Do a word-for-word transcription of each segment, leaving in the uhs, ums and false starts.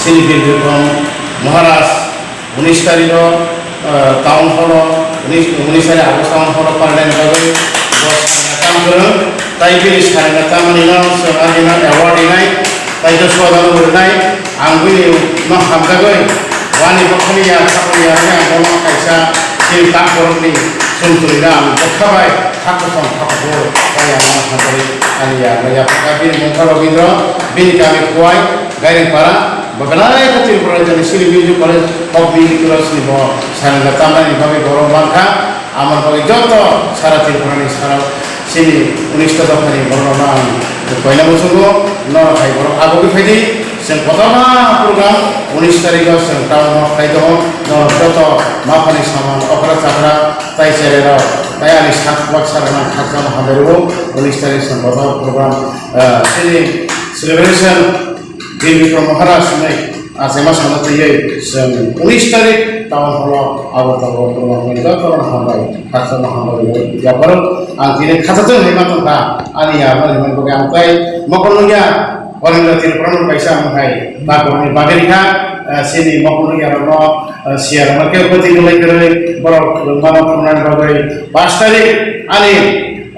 Chini Bir Bikram Maharaj unis tarikh o, ah, town hall o, unis, unis tarikh August town hall o parliament bagwi bo sanna kam kwrwng. Tai bini sanna tamani no chwng ani no award rinai, tai to sodano rinai, ang bini no hamjagwi wani bokhani ya, sakni ya, ang bono kaisa chini tak borokni chumtwrwino ang bwkha bai kha kosom kha kuphur bai ang no hamjagwi ani ya, ya, bini mungkha Robindra, bini kami Khowai, Gairing para. Bo belai khe Tripura rajyoni sini music college, folk music college ni bo sanina tamnani bagwi borok mankha. Amoni bagwi joto sara Tripura ni sara sini unista dophani borok no ang koina muchungo, norok hai borok agogwi phaidi. Chwng kotorma program unis tarikh o chwng town o khai tongo, norok joto maphani saman okra chakra tai cherai rok tai ani sak bak sara nang khakchangma hambai rwo. Unis tarikh chwng kotor program, ah, sini celebration Bir Bikram Maharaj hinwi achaima sana twiwi chwng unis tarikh town hall o abo tongo borok ni joto no hambai khakchangma hambai rwo. Yapharo ang tini khathatwng hinwi ma tongkha ani ya mani bagwi ang tai mokol nungya. Orenda Tripura no kaisa ang hai ta borok ni bagwi kha, ah, sini mokol nungya rok no, ah, siya rok no kebo twi belai kwrwi borok mano phunani bagwi pash tarikh ani,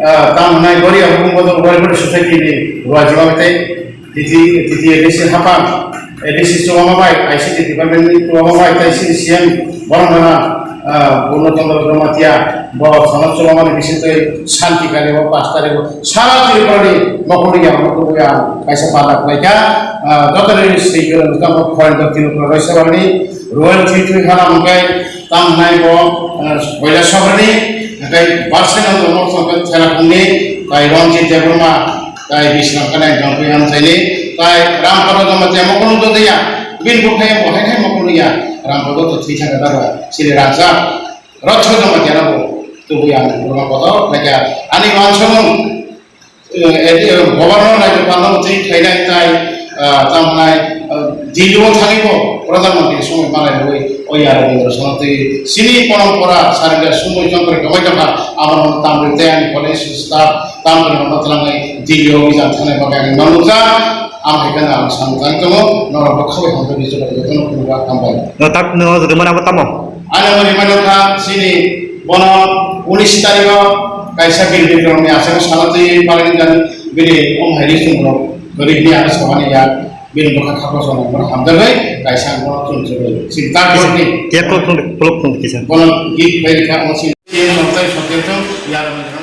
ah, tamo nai Goria Hukung Bodol Welfare Society ni ruajima tei T T, T T A D C Hapang, A D C Chubama bai, I C T department ni Chubama bai, tei C D C M Borondana, ah, Purno Chandra Jamatia, bo Sonok Chubama ni bisingtwi Santi Kali bo pash tarikh o sara Tripura ni mokol ni yang mokol yang kaisa pada khlaikha, ah, joto ni swi kwrwng tamo foreign Tripura bai sebar ni Royal Twi Twi Hala Mungkai tamo nai bo, ah, Koilasahar ni, tei Barsenal Jomok Songkhe Thela Khumni, tai Ranjit Debbarma, tai Bisram Kanai Jongpui Hamsaini, tai Rampada Jamatia mokol nung tongya, bin bukhai bo hai hai mokol nungya, Rampada to thwi thangkha da ba, sini rangsa, Rotcho Jamatia na bo, tubu yang, Burma kotor, naikha, ani wansong, eh, eh, governor naikha, pano thwi khainai tai, ah, tamnai, ah, Delhi o thangwi bo, Pradhan Mantri songwi malai rwi, oya Rabindra Sonoti, sini porompora, sarila sumui jontro kawai tongkha, amo tamri tei ani college staff, Tamoni hwnba twlangnai Delhi o bijap thangna bagwi ang manukjak. Ang hai kheno ang samung tangwi tongo, norok bo khabai hamjakdi, jotono khulumkha, hambai. No tak no rwmani abo tamo? Ani abo rwmani wngkha chini bono unis tarikh o kaisa Bir Bikram ni aswk salo twi palai nang bini wng hai ri chwng rok kwrwi hwnwi ang samani ya bini bwkha kha kosom bono hamjakgwi kaisa ang bono chwng chwngwi chini tak borokni. Yak kok thung, kolok thung kisa. Bono gift bai rikha omo chini tei sokjak chwng yarwng.